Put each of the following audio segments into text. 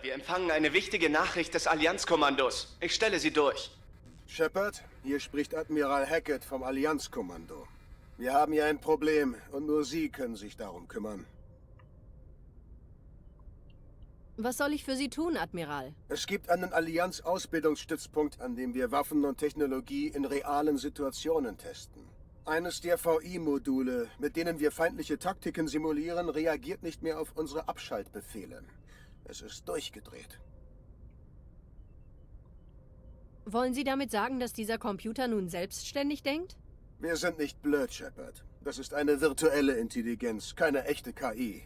Wir empfangen eine wichtige Nachricht des Allianzkommandos. Ich stelle sie durch. Shepard, hier spricht Admiral Hackett vom Allianzkommando. Wir haben hier ein Problem und nur Sie können sich darum kümmern. Was soll ich für Sie tun, Admiral? Es gibt einen Allianz-Ausbildungsstützpunkt, an dem wir Waffen und Technologie in realen Situationen testen. Eines der VI-Module, mit denen wir feindliche Taktiken simulieren, reagiert nicht mehr auf unsere Abschaltbefehle. Es ist durchgedreht. Wollen Sie damit sagen, dass dieser Computer nun selbstständig denkt? Wir sind nicht blöd, Shepard. Das ist eine virtuelle Intelligenz, keine echte KI.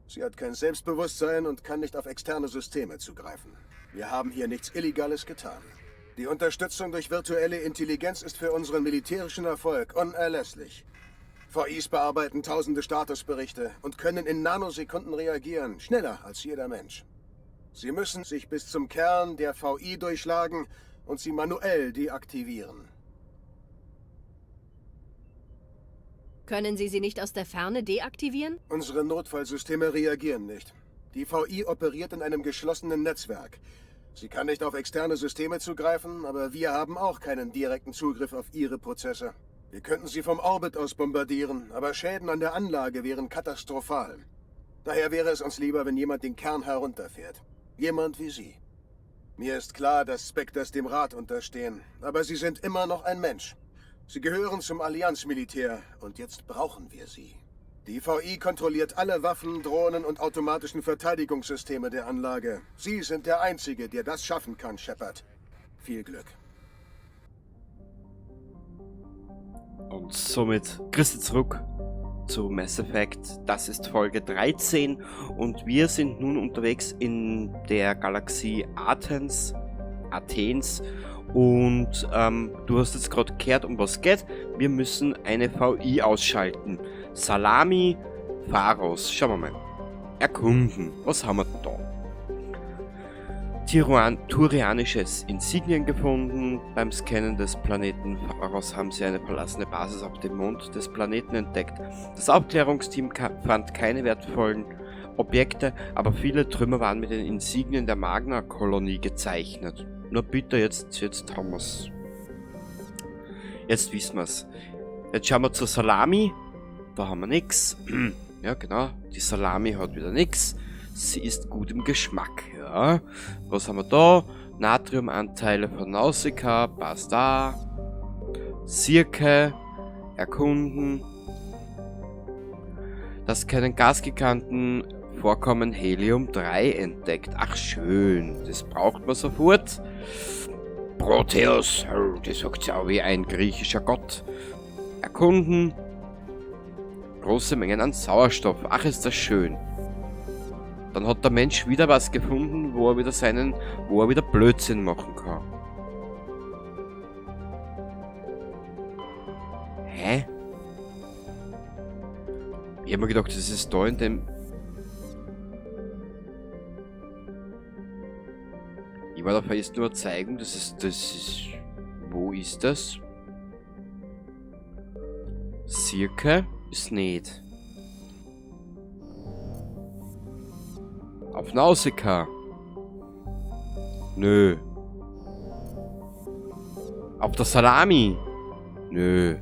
Sie hat kein Selbstbewusstsein und kann nicht auf externe Systeme zugreifen. Wir haben hier nichts Illegales getan. Die Unterstützung durch virtuelle Intelligenz ist für unseren militärischen Erfolg unerlässlich. VIs bearbeiten tausende Statusberichte und können in Nanosekunden reagieren, schneller als jeder Mensch. Sie müssen sich bis zum Kern der VI durchschlagen und sie manuell deaktivieren. Können Sie sie nicht aus der Ferne deaktivieren? Unsere Notfallsysteme reagieren nicht. Die VI operiert in einem geschlossenen Netzwerk. Sie kann nicht auf externe Systeme zugreifen, aber wir haben auch keinen direkten Zugriff auf ihre Prozesse. Wir könnten sie vom Orbit aus bombardieren, aber Schäden an der Anlage wären katastrophal. Daher wäre es uns lieber, wenn jemand den Kern herunterfährt. Jemand wie Sie. Mir ist klar, dass Spectres dem Rat unterstehen, aber sie sind immer noch ein Mensch. Sie gehören zum Allianzmilitär und jetzt brauchen wir sie. Die VI kontrolliert alle Waffen, Drohnen und automatischen Verteidigungssysteme der Anlage. Sie sind der Einzige, der das schaffen kann, Shepard. Viel Glück. Und somit grüß dich zurück zu Mass Effect. Das ist Folge 13 und wir sind nun unterwegs in der Galaxie Athens. Und du hast jetzt gerade gehört, um was geht. Wir müssen eine VI ausschalten. Salami, Pharos. Schauen wir mal. Erkunden. Was haben wir da? Turianisches Insignien gefunden. Beim Scannen des Planeten Pharos haben sie eine verlassene Basis auf dem Mond des Planeten entdeckt. Das Aufklärungsteam fand keine wertvollen Objekte, aber viele Trümmer waren mit den Insignien der Magna-Kolonie gezeichnet. Na bitte, jetzt haben wir's. Jetzt wissen wir's. Jetzt schauen wir zur Salami. Da haben wir nix. Ja, genau. Die Salami hat wieder nix. Sie ist gut im Geschmack. Ja. Was haben wir da? Natriumanteile von Nausicaa. Passt da. Sirke. Erkunden. Das keinen Gasgiganten Vorkommen Helium 3 entdeckt. Ach schön, das braucht man sofort. Proteus, oh, das sagt ja auch wie ein griechischer Gott. Erkunden. Große Mengen an Sauerstoff. Ach, ist das schön. Dann hat der Mensch wieder was gefunden, wo er wieder seinen, wo er wieder Blödsinn machen kann. Hä? Ich hab mir gedacht, das ist da in dem... Ich war da jetzt nur zeigen, das ist... Wo ist das? Sirke ist nicht. Auf Nausicaa. Nö. Auf der Salami. Nö.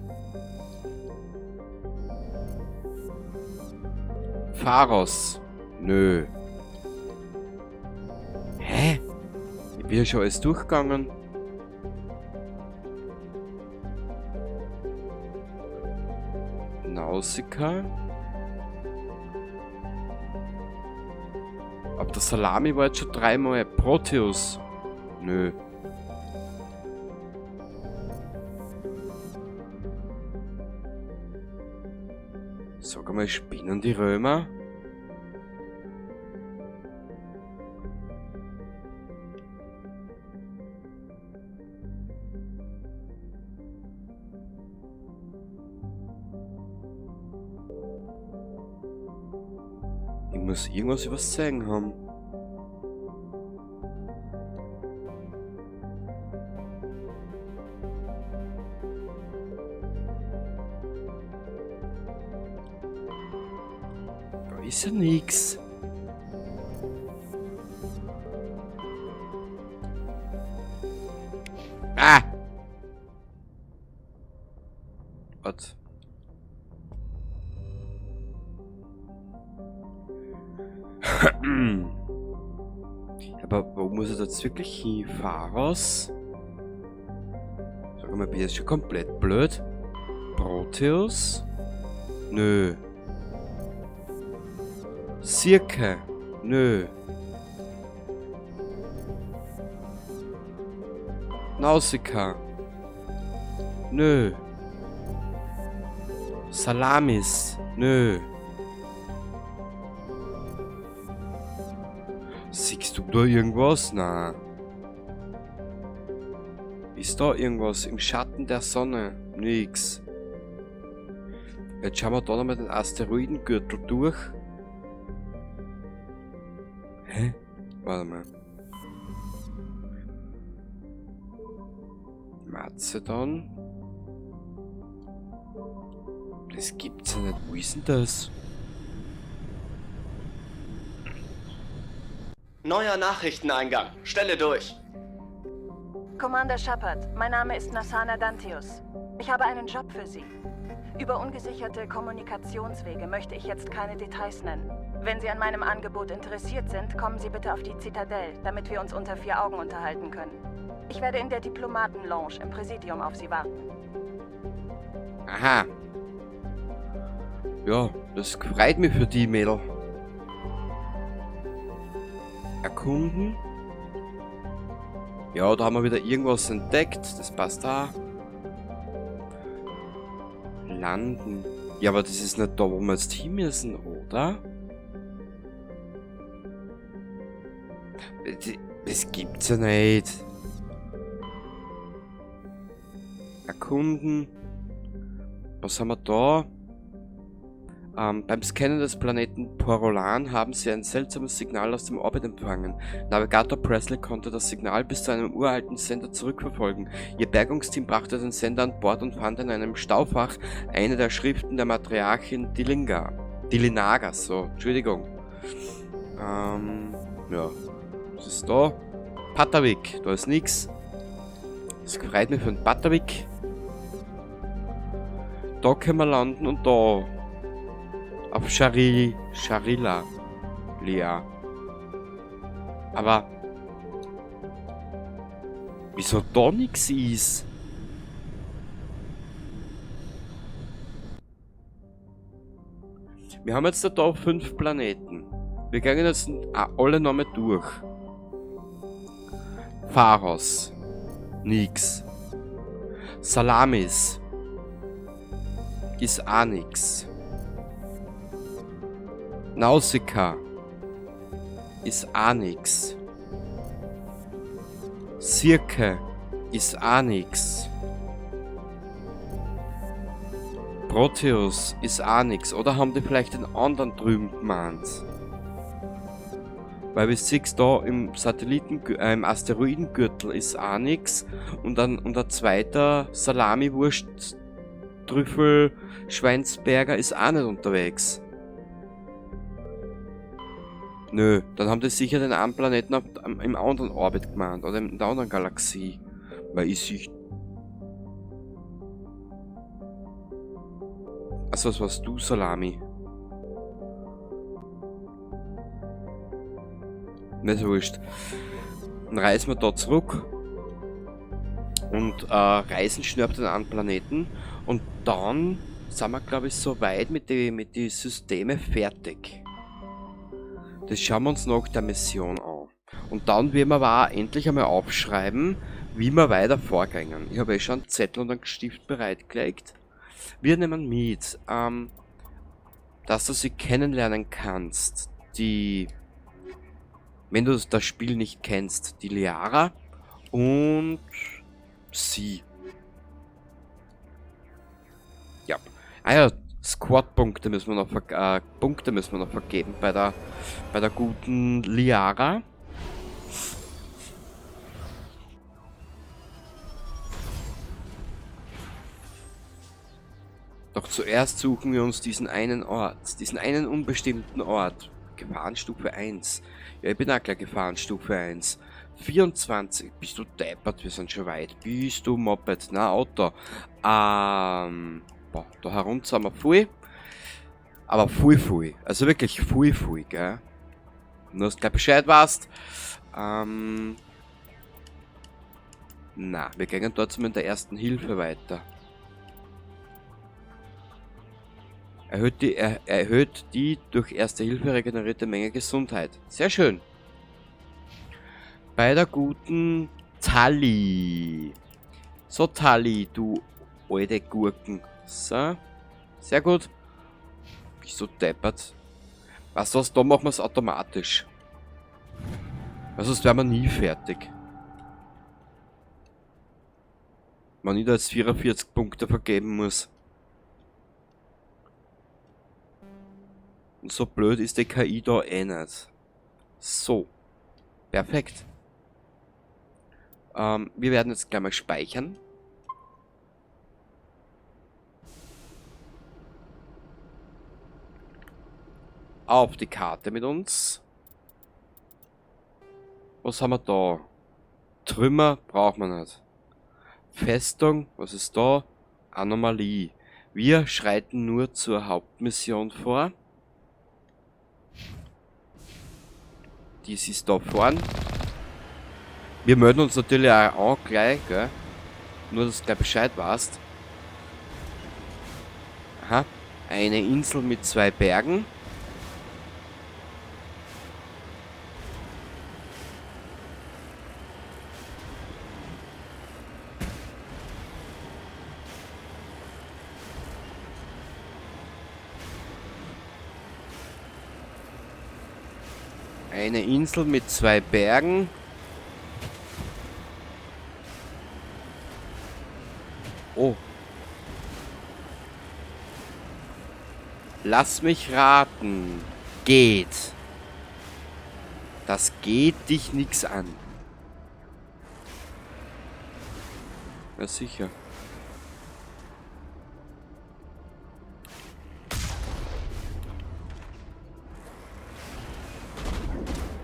Pharos. Nö. Hä? Ich bin ja schon alles durchgegangen. Nausicaa. Aber der Salami war jetzt schon dreimal. Proteus. Nö. Sag einmal, spinnen die Römer? Ich muss irgendwas übersehen haben. Da ist ja nix. deppert. Aber wo muss ich jetzt wirklich hin? Pharos? Sag mal, bin ich jetzt schon komplett blöd? Proteus? Nö. Sirke? Nö. Nausicaa? Nö. Salamis? Nö. Siehst du da irgendwas? Na. Ist da irgendwas im Schatten der Sonne? Nix. Jetzt schauen wir da nochmal den Asteroidengürtel durch. Hä? Warte mal. Mazedon? Das gibt's ja nicht. Wo ist denn das? Neuer Nachrichteneingang. Stelle durch. Commander Shepard, mein Name ist Nassana Dantius. Ich habe einen Job für Sie. Über ungesicherte Kommunikationswege möchte ich jetzt keine Details nennen. Wenn Sie an meinem Angebot interessiert sind, kommen Sie bitte auf die Zitadelle, damit wir uns unter vier Augen unterhalten können. Ich werde in der Diplomatenlounge im Präsidium auf Sie warten. Aha. Ja, das freut mich für die Mädel. Erkunden. Ja, da haben wir wieder irgendwas entdeckt. Das passt da. Landen. Ja, aber das ist nicht da, wo wir jetzt hin müssen, oder? Das gibt's ja nicht. Erkunden. Was haben wir da? Beim Scannen des Planeten Porolan haben sie ein seltsames Signal aus dem Orbit empfangen. Navigator Presley konnte das Signal bis zu einem uralten Sender zurückverfolgen. Ihr Bergungsteam brachte den Sender an Bord und fand in einem Staufach eine der Schriften der Matriarchin Dilinga. Dilinaga, so, Entschuldigung. Ja, was ist da? Patavik, da ist nix. Das freut mich für den Patavik. Da können wir landen und da. Auf Charilla. Lea. Aber wieso da nix ist? Wir haben jetzt da 5 Planeten. Wir gehen jetzt alle nochmal durch. Pharos. Nix. Salamis. Ist auch nix. Nausicaa. Ist auch nix. Sirke. Ist auch nix. Proteus ist auch nix. Oder haben die vielleicht den anderen drüben gemeint? Weil wir siehst da im Satelliten, im Asteroidengürtel ist auch nix. Und dann und der zweite Salami-Wurst Trüffel Schweinsberger ist auch nicht unterwegs. Nö, dann haben die sicher den einen Planeten im anderen Orbit gemeint oder in der anderen Galaxie. Weil ich sich. Achso, das warst du, Salami. Nicht so wurscht. Dann reisen wir da zurück. Und reisen schnell auf den anderen Planeten. Und dann sind wir, glaub ich, soweit mit den Systemen fertig. Das schauen wir uns nach der Mission an. Und dann werden wir aber auch endlich einmal aufschreiben, wie wir weiter vorgehen. Ich habe eh schon einen Zettel und einen Stift bereitgelegt. Wir nehmen mit, dass du sie kennenlernen kannst. Die, wenn du das Spiel nicht kennst, die Liara und sie. Ja. Ah ja, Squad-Punkte müssen wir noch Punkte müssen wir noch vergeben bei der guten Liara. Doch zuerst suchen wir uns diesen einen Ort, diesen einen unbestimmten Ort. Gefahrenstufe 1. Ja, ich bin auch gleich Gefahrenstufe 1. 24. Bist du deppert? Wir sind schon weit. Bist du Moped? Na, Auto. Boah, da herunter sind wir voll. Aber voll, voll. Also wirklich voll, voll, gell? Nur, dass du gleich Bescheid weißt. Na, wir gehen dort mit der ersten Hilfe weiter. Erhöht die durch erste Hilfe regenerierte Menge Gesundheit. Sehr schön. Bei der guten Tali. So, Tali, du alte Gurken. So. Sehr gut. Bist so deppert. Weißt du was, da machen wir's automatisch. Weil sonst wären wir nie fertig. Wenn ich da jetzt 44 Punkte vergeben muss. Und so blöd ist die KI da eh nicht. So. Perfekt. Wir werden jetzt gleich mal speichern. Auf die Karte mit uns. Was haben wir da? Trümmer braucht man nicht. Festung, was ist da? Anomalie. Wir schreiten nur zur Hauptmission vor. Dies ist da vorn. Wir melden uns natürlich auch an gleich, gell? Nur, dass du gleich Bescheid weißt. Aha. Eine Insel mit 2 Bergen. Eine Insel mit 2 Bergen. Oh. Lass mich raten. Geht. Das geht dich nix an. Ja, sicher.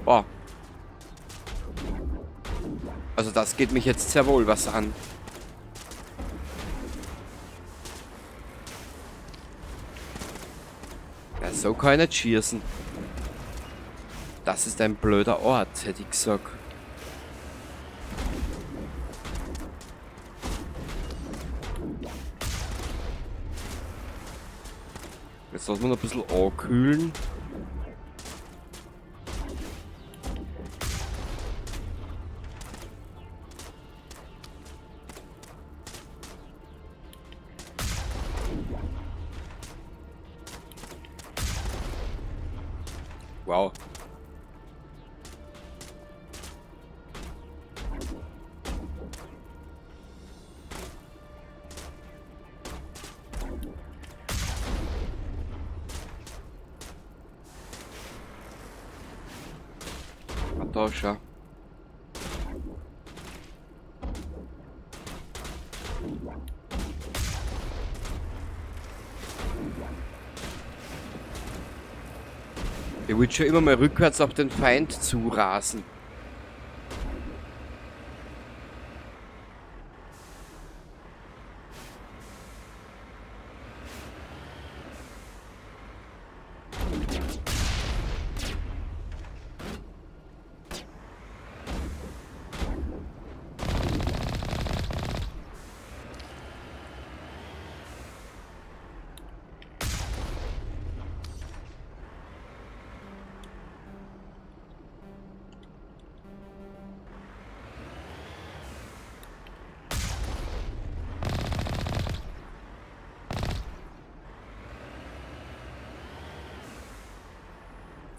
Boah. Also das geht mich jetzt sehr wohl was an. Ja, so kann ich nicht schießen. Das ist ein blöder Ort, hätte ich gesagt. Jetzt lassen wir noch ein bisschen ankühlen. Wow. Ah, da schau. Ich wollte schon immer mal rückwärts auf den Feind zurasen.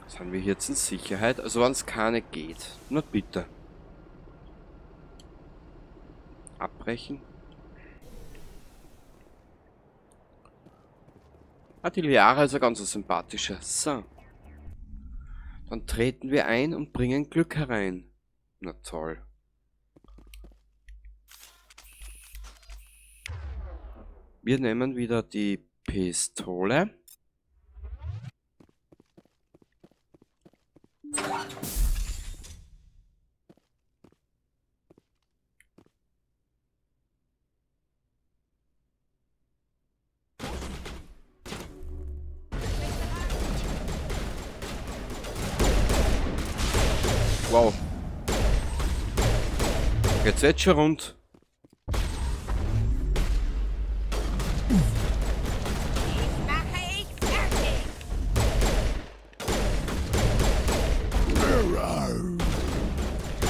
Sind wir hier jetzt in Sicherheit? Also wenn's keine geht. Na bitte. Abbrechen. Ah, die Liara ist ja ganz sympathischer. So. Dann treten wir ein und bringen Glück herein. Na toll. Wir nehmen wieder die Pistole. Wow. Geht's jetzt schon rund? Ich mache ich fertig.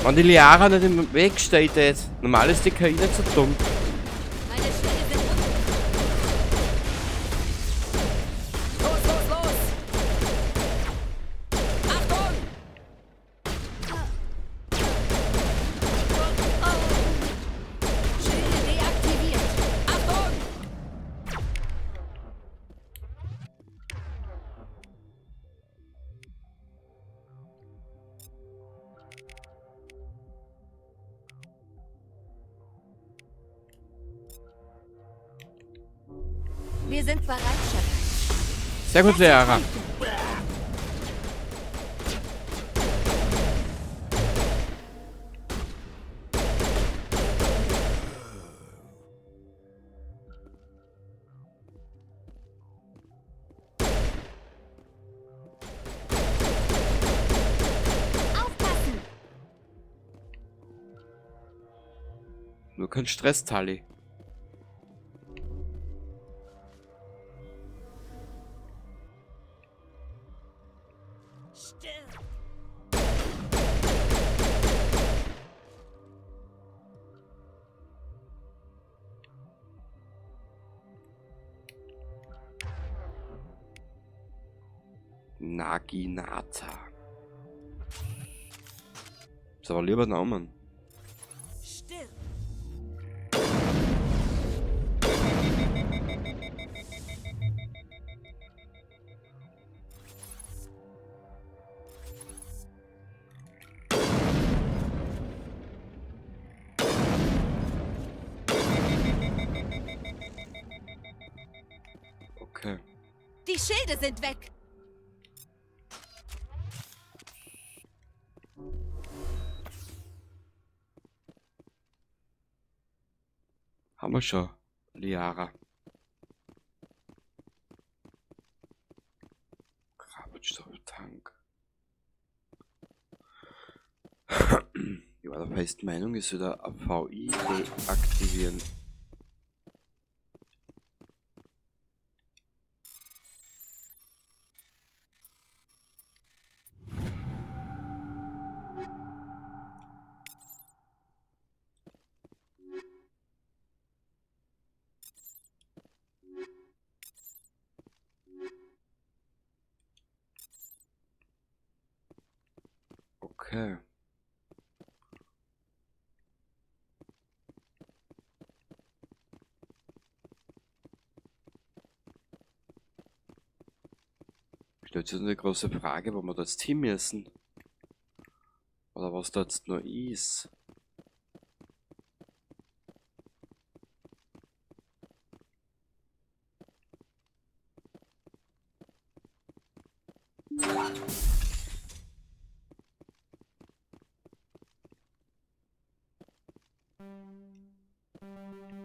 Wenn die Liara nicht im Weg steht, jetzt. Normal ist die KI nicht so dumm. Meine Schilde sind unten. Los, los, los! Achtung! Schilde deaktiviert. Achtung! Wir sind bereit, Shepard. Sehr gut, Liara. Aufpassen! Nur kein Stress, Tali. Stirb! Naginata. Ist aber lieber Namen. Stirb! Okay. Die Schilde sind weg! Haben wir schon, Liara. Kraftstofftank. Ich war der festen Meinung, ich soll da VI deaktivieren. Okay. Stellt sich eine große Frage, wo wir da jetzt hin müssen. Oder was da jetzt noch ist.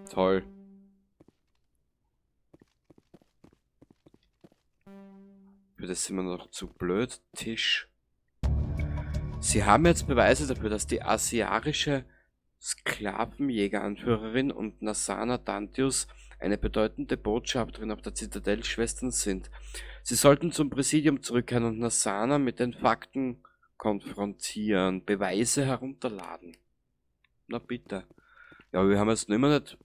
Toll. Für das sind wir noch zu blöd. Tisch. Sie haben jetzt Beweise dafür, dass die asiatische Sklavenjägeranführerin und Nassana Dantius eine bedeutende Botschafterin auf der Zitadelle Schwestern sind. Sie sollten zum Präsidium zurückkehren und Nassana mit den Fakten konfrontieren. Beweise herunterladen. Na bitte. Ja, wir haben jetzt nicht mehr nicht.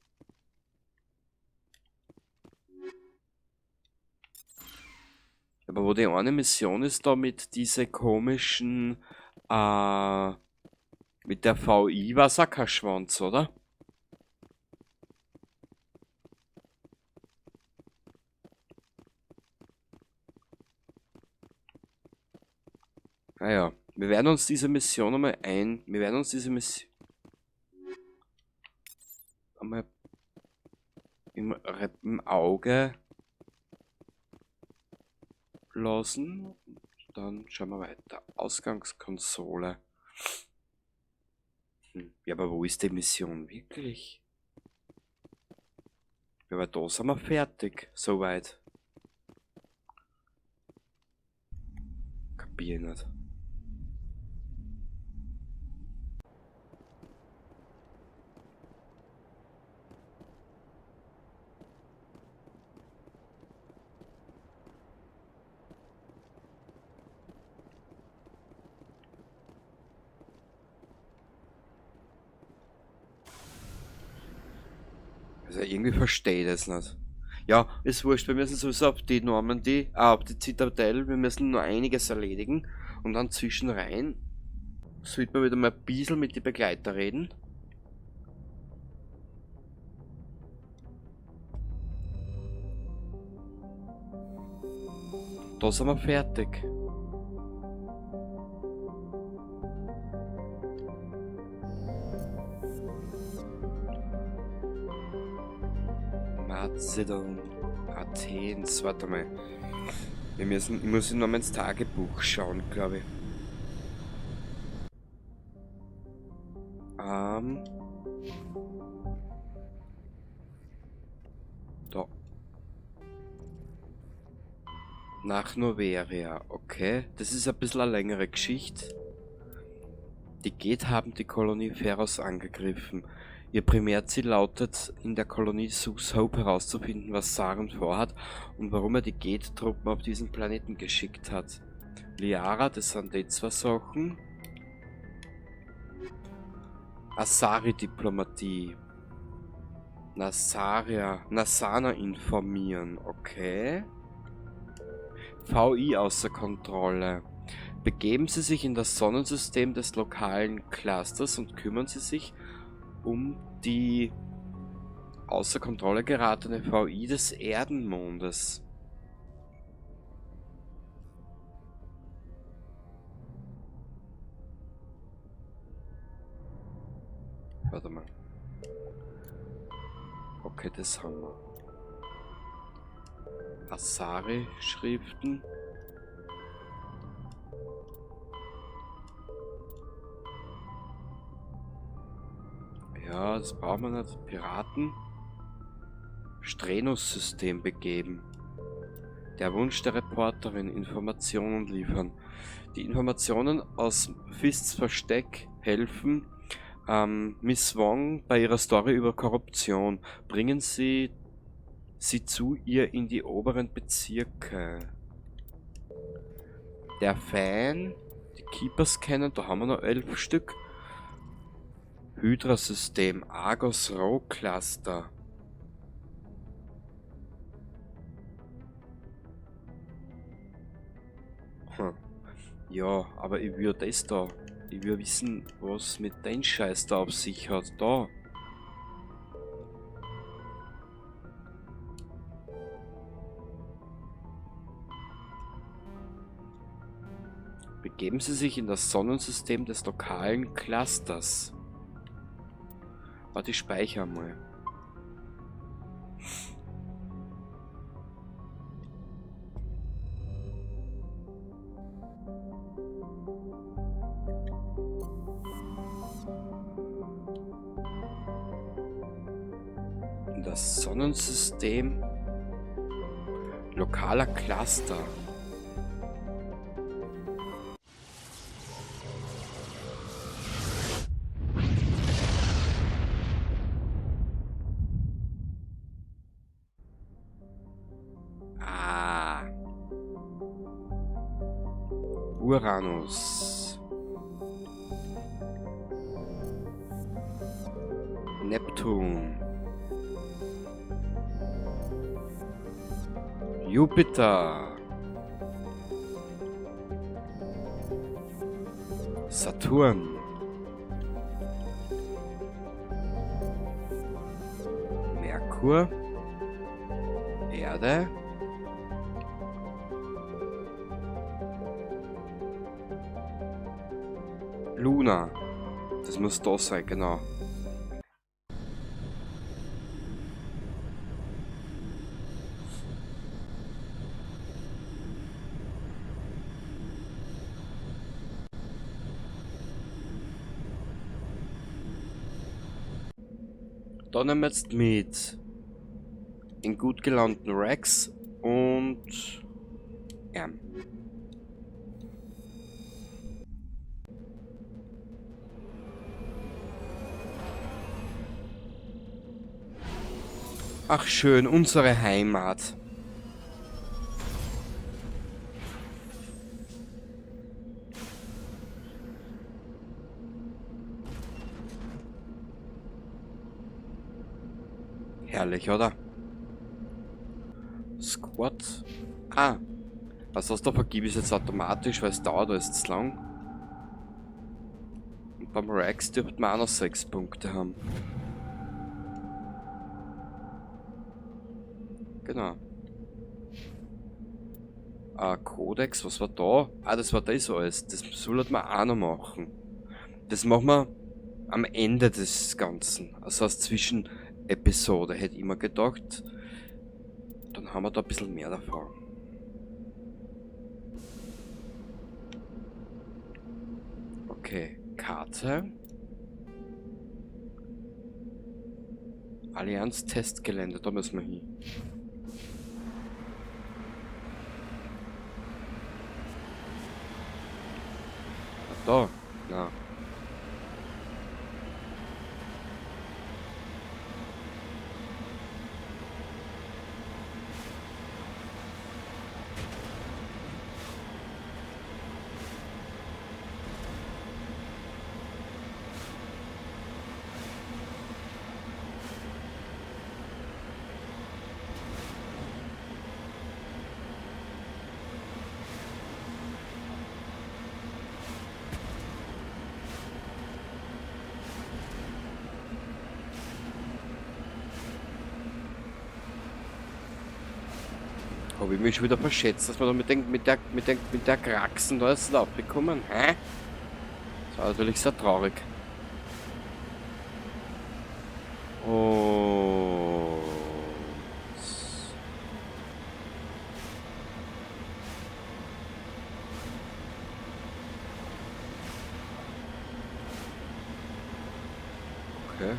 Aber wo die eine Mission ist da mit diese komischen, mit der VI war's auch kein Schwanz, oder? Naja, wir werden uns diese Mission einmal ein, wir werden uns diese Mission einmal im Auge lassen. Dann schauen wir weiter. Ausgangskonsole. Ja, aber wo ist die Mission wirklich? Ja, aber da sind wir fertig. Soweit. Kapier ich nicht. Also irgendwie verstehe ich das nicht. Ja, ist wurscht, wir müssen sowieso auf die Normandy, auf die Zitadelle, wir müssen nur einiges erledigen. Und dann zwischenrein sollte man wieder mal ein bisschen mit den Begleiter reden. Da sind wir fertig. Mazedon, Athens, warte mal. Ich muss noch mal ins Tagebuch schauen, glaube ich. Da. Nach Noveria, okay. Das ist ein bisschen eine längere Geschichte. Die Geth haben die Kolonie Feros angegriffen. Ihr Primärziel lautet, in der Kolonie Zhu's Hope herauszufinden, was Saren vorhat und warum er die Geth-Truppen auf diesen Planeten geschickt hat. Liara, das sind die zwei Sachen. Asari-Diplomatie. Nasaria, Nassana informieren, okay. VI außer Kontrolle. Begeben Sie sich in das Sonnensystem des lokalen Clusters und kümmern Sie sich um die außer Kontrolle geratene VI des Erdenmondes. Warte mal. Okay, das haben wir. Asari-Schriften. Ja, das braucht man nicht. Piraten. Strenus-System begeben. Der Wunsch der Reporterin, Informationen liefern. Die Informationen aus Fists Versteck helfen Miss Wong bei ihrer Story über Korruption. Bringen Sie sie zu ihr in die oberen Bezirke. Der Fan, die Keepers kennen, da haben wir noch 11 Stück. Hydra-System, Argos Rho Cluster. Ja, aber ich würde das da. Ich will wissen, was mit dem Scheiß da auf sich hat. Da. Begeben Sie sich in das Sonnensystem des lokalen Clusters. Warte, ich speichere mal. In das Sonnensystem lokaler Cluster. Ah. Uranus. Neptun. Jupiter. Saturn. Merkur. Erde. Luna. Das muss da sein, genau. Da nehmen wir jetzt mit den gut gelaunten Wrex und ja. Ach schön, unsere Heimat. Herrlich, oder? Squad. Ah. Was das da vergib ist jetzt automatisch, weil es dauert alles zu lang. Und beim Rex dürfte man auch noch 6 Punkte haben. Genau. Ah, Codex, was war da? Ah, das war das alles. Das sollte man auch noch machen. Das machen wir am Ende des Ganzen. Also als Zwischenepisode, hätte ich immer gedacht. Dann haben wir da ein bisschen mehr davon. Okay, Karte. Allianz Testgelände, da müssen wir hin. Ah, da. Na. Habe ich mich schon wieder verschätzt, dass wir da mit der Kraxen da jetzt aufgekommen? Hä? Das war natürlich sehr traurig. Oh. Okay.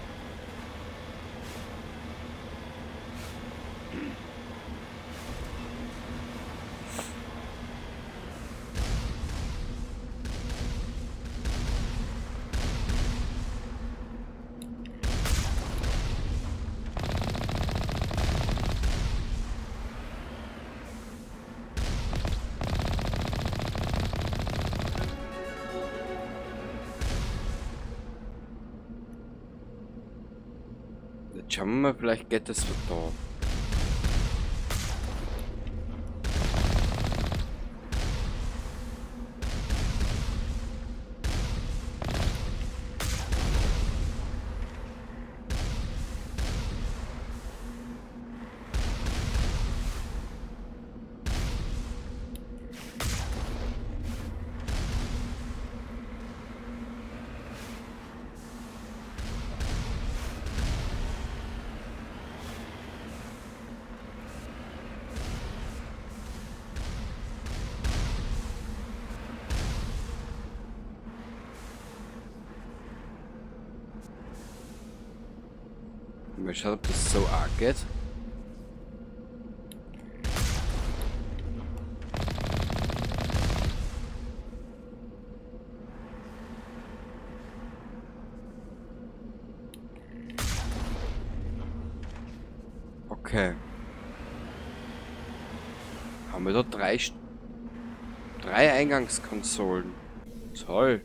Schauen wir mal, vielleicht geht das da. Mal schauen, ob das so arg geht. Okay. Haben wir da drei Eingangskonsolen. Toll.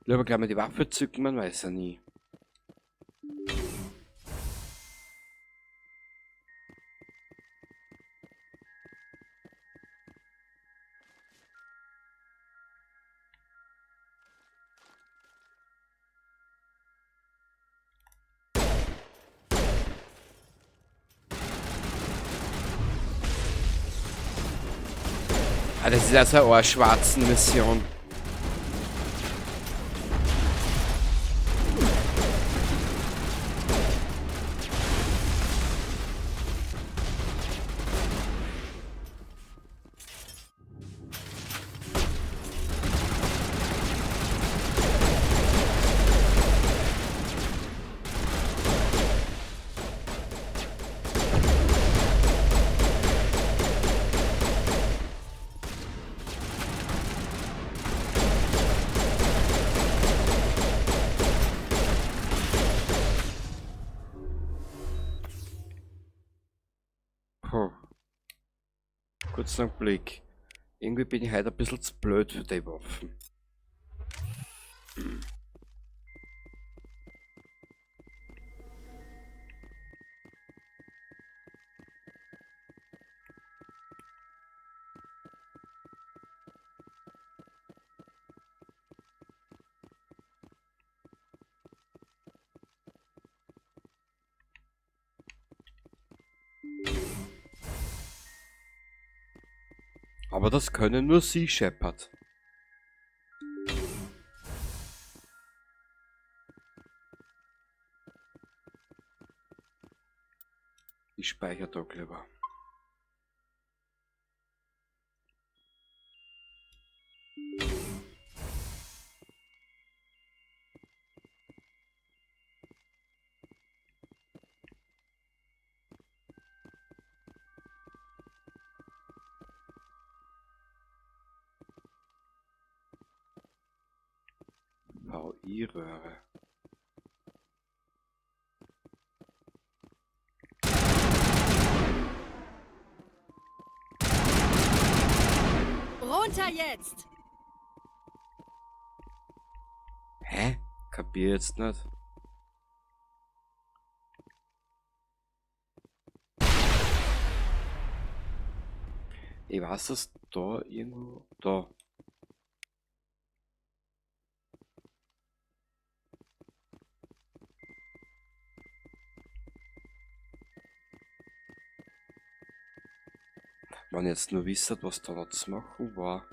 Lieber gleich mal die Waffe zücken, man weiß ja nie. Ah, das ist also eine schwarze Mission. Kurzen Augenblick. Irgendwie bin ich heute ein bisschen zu blöd für die Waffen. Aber das können nur Sie, Shepard. Ich speichere da lieber. VI-Röhre. Runter jetzt! Hä? Kapier jetzt nicht. Ich weiß, dass da irgendwo... Da. Wenn ich jetzt nur wisse, was da noch zu machen war.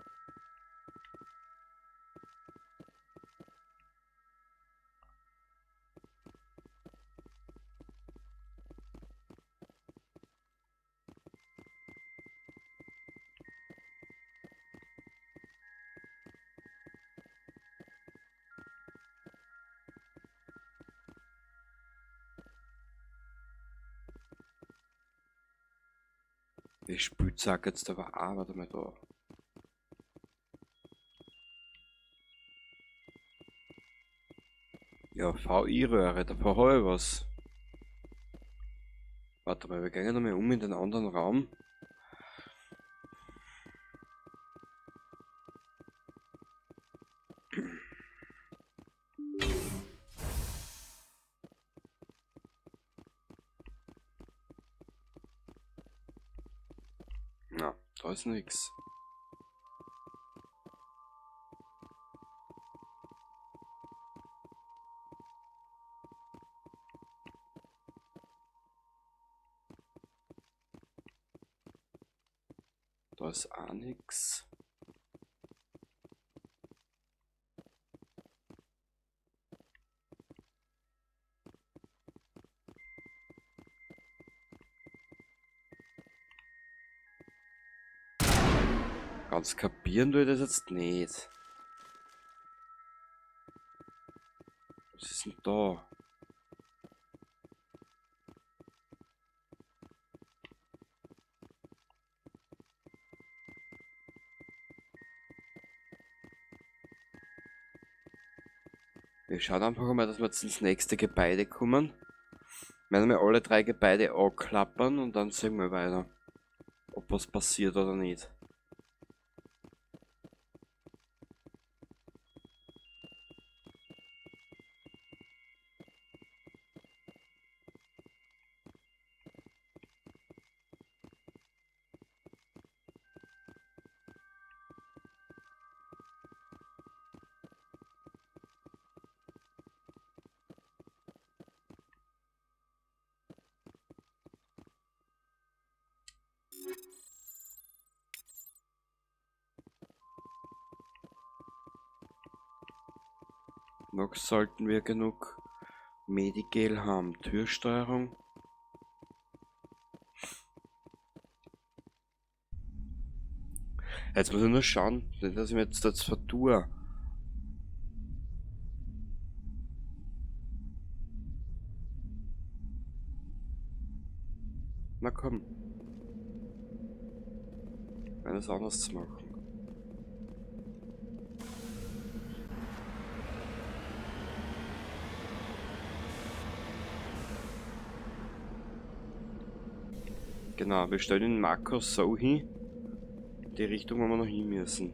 Die Spielzeug jetzt aber auch, warte mal da. Ja, VI-Röhre, da brauche ich was. Warte mal, wir gehen nochmal um in den anderen Raum. Na, da ist nix. Da ist auch nix. Ganz kapieren tue ich das jetzt nicht. Was ist denn da? Wir schauen einfach mal, dass wir jetzt ins nächste Gebäude kommen. Wenn wir alle drei Gebäude anklappern und dann sehen wir weiter, ob was passiert oder nicht. Noch sollten wir genug Medigel haben. Türsteuerung. Jetzt muss ich nur schauen, nicht, dass ich mir jetzt das vertue. Na komm. Eines anders zu machen. Genau, wir stellen den Markus so hin, Die Richtung, wo wir noch hin müssen.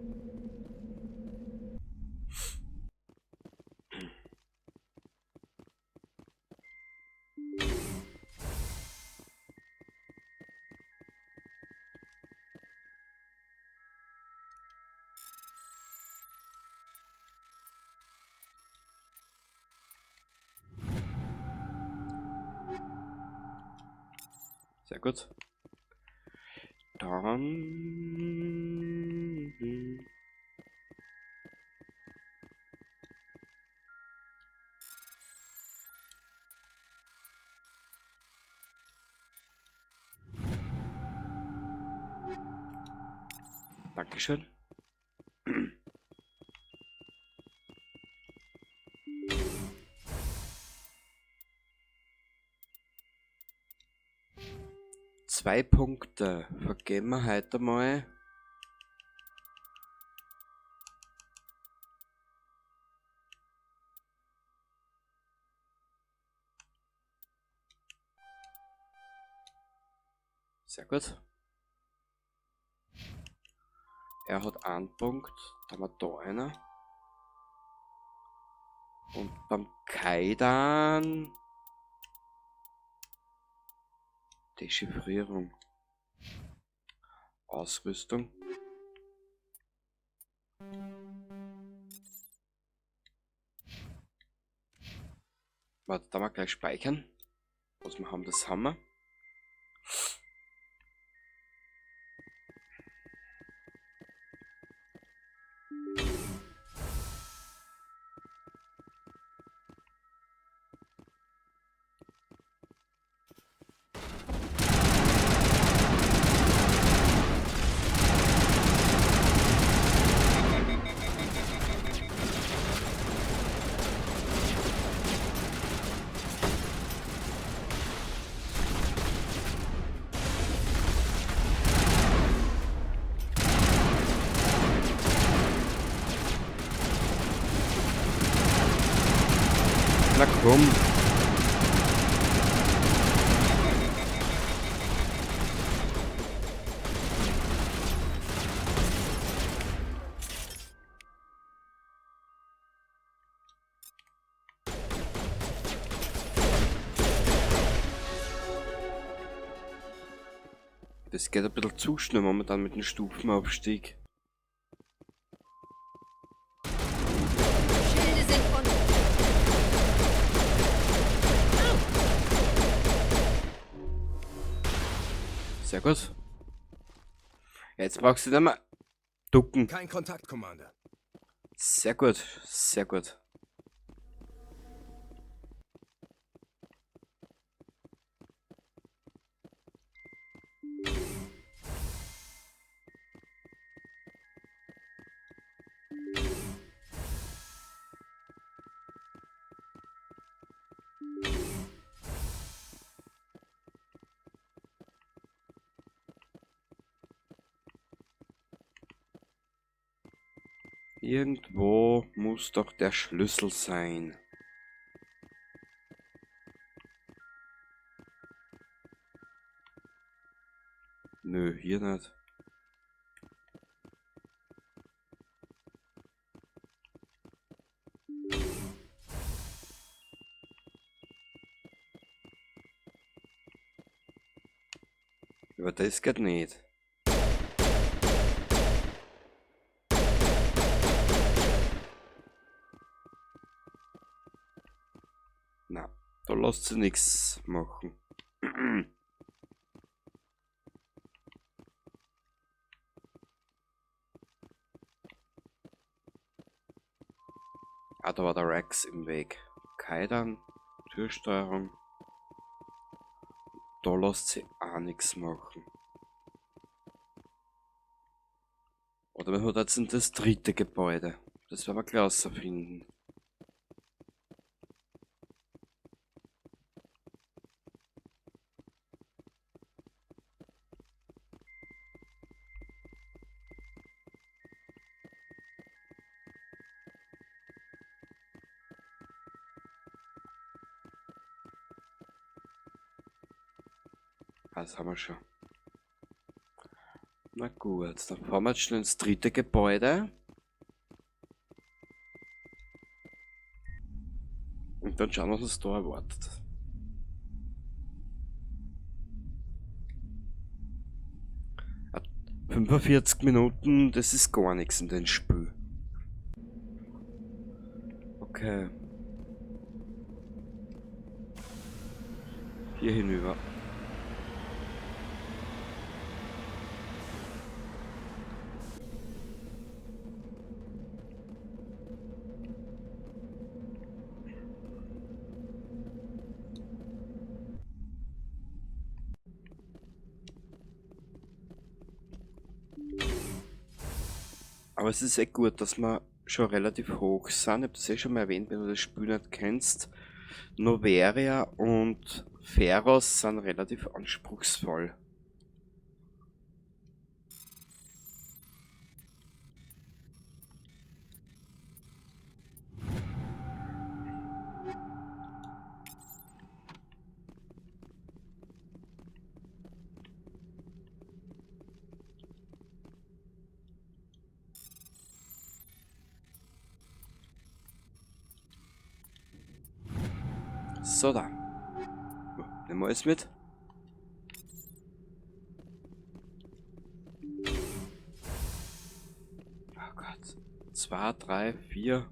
Sehr gut. Dann... Dankeschön. Zwei Punkte vergeben wir heute mal. Sehr gut. Er hat einen Punkt, da haben wir da einer. Und beim Kaidan... Dechiffrierung. Ausrüstung. Warte, da mal gleich speichern. Was wir haben, das haben wir. Na komm. Das geht ein bisschen zu schnell momentan mit dem Stufenaufstieg. Schilde sind unten. Sehr gut. Jetzt brauchst du nicht mehr ducken. Kein Kontakt, Commander. Sehr gut, sehr gut. Irgendwo muss doch der Schlüssel sein. Nö, hier nicht. Aber das geht nicht. Na, da lässt sich nix machen. Ah, da war der Wrex im Weg. Kaidan, Türsteuerung. Da lässt sich auch nix machen. Oder man hat jetzt in das dritte Gebäude. Das werden wir gleich rausfinden. Das haben wir schon. Na gut, dann fahren wir jetzt schnell ins dritte Gebäude. Und dann schauen wir, was uns da erwartet. Ah, 45 Minuten, das ist gar nichts in den Spiel. Okay. Hier hinüber. Aber es ist echt gut, dass wir schon relativ hoch sind. Ich hab das eh schon mal erwähnt, wenn du das Spiel nicht kennst. Noveria und Feros sind relativ anspruchsvoll. So da. Nehmen wir alles mit. Oh Gott. 2, 3, 4.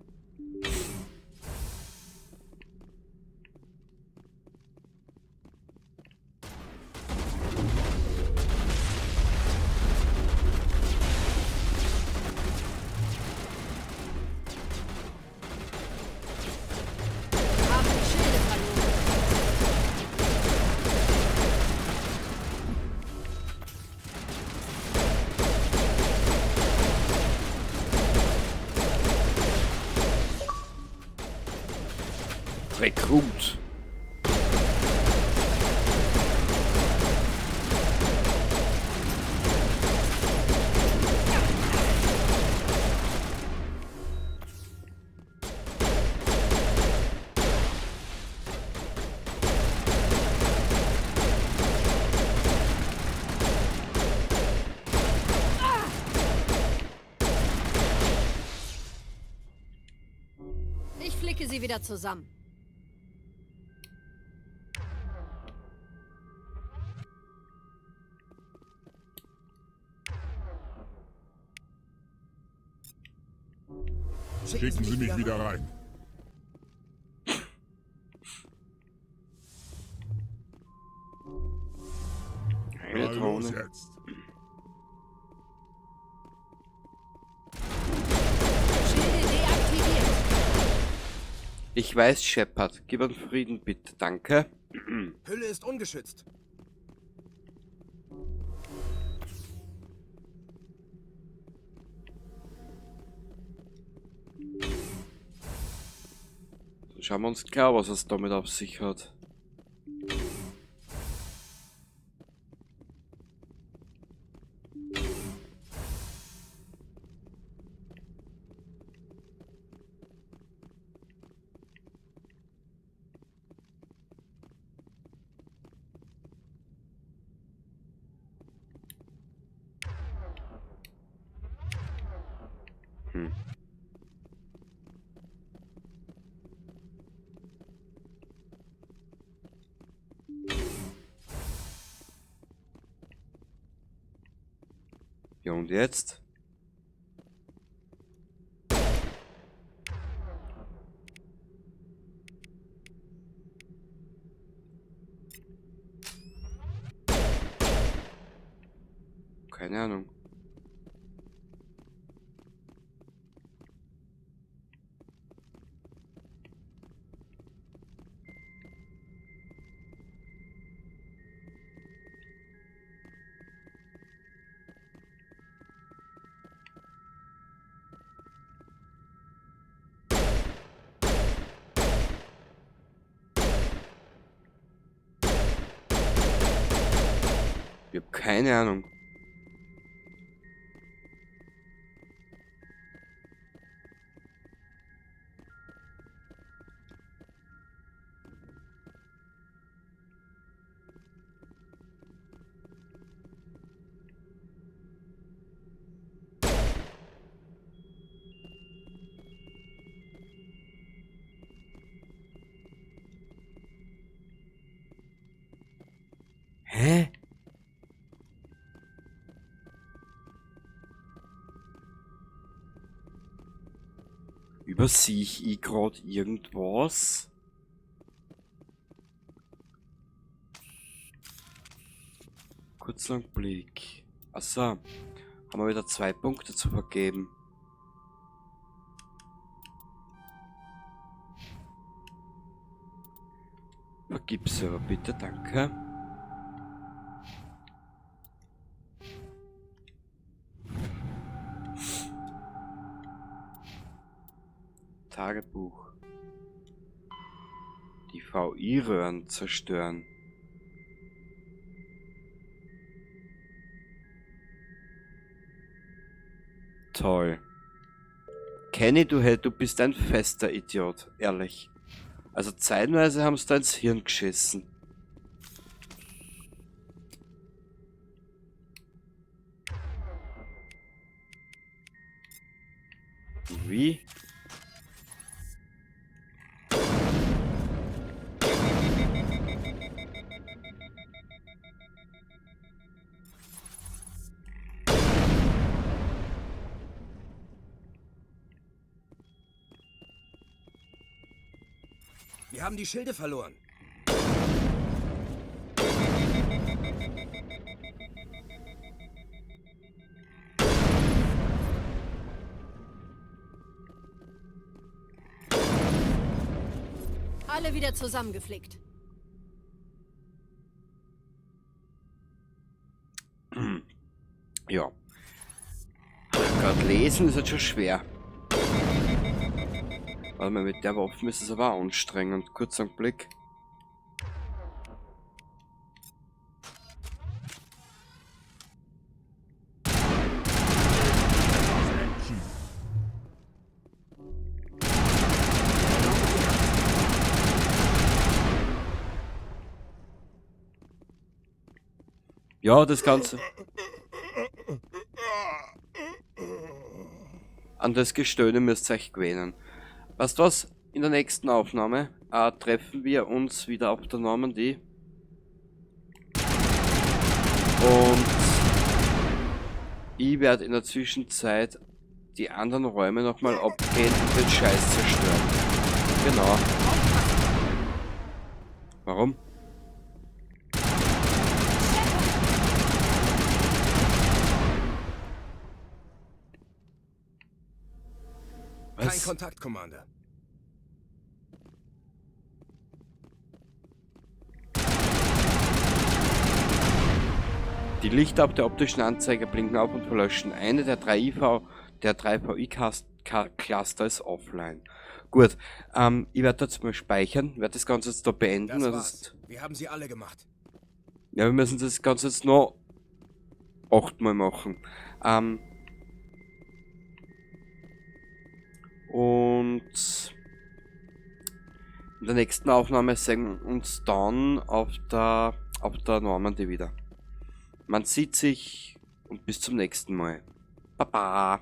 Haben die Schilde verloren. Rekrut. Ich flicke sie wieder zusammen. Schicken Sie mich wieder rein. Eine Na los Drohne. jetzt. Schilde deaktiviert. Ich weiß, Shepard. Gib einen Frieden, bitte. Danke. Hülle ist ungeschützt. Dann schauen wir uns klar, was es damit auf sich hat. Ja, und jetzt? Keine Ahnung. Ich hab keine Ahnung. Übersehe ich gerade irgendwas? Kurzlangblick. Achso. Haben wir wieder 2 Punkte zu vergeben. Vergib's aber bitte, danke. Tagebuch. Die VI-Röhren zerstören. Toll. Kenny, du bist ein fester Idiot, ehrlich. Also zeitweise haben sie da ins Hirn geschissen. Wie? Wir haben die Schilde verloren. Alle wieder zusammengeflickt. Ja. Ach Gott, lesen ist halt schon schwer. Warte mal, mit der Waffe ist es aber auch anstrengend. Kurzer Blick. Ja, das Ganze. An das Gestöhne müsst ihr euch gewöhnen. Weißt du was? In der nächsten Aufnahme treffen wir uns wieder auf der Normandie. Und ich werde in der Zwischenzeit die anderen Räume nochmal abgehen und den Scheiß zerstören. Genau. Warum? Kein Was? Kontakt, Commander. Die Lichter auf der optischen Anzeige blinken auf und verlöschen. Eine der drei I V, der drei V I-Cluster ist offline. Gut, ich werde jetzt mal speichern, werde das Ganze jetzt da beenden. Das Das war's. ist Wir haben sie alle gemacht. Ja, wir müssen das Ganze jetzt noch 8-mal machen. Und in der nächsten Aufnahme sehen wir uns dann auf der Normandie wieder. Man sieht sich und bis zum nächsten Mal. Baba.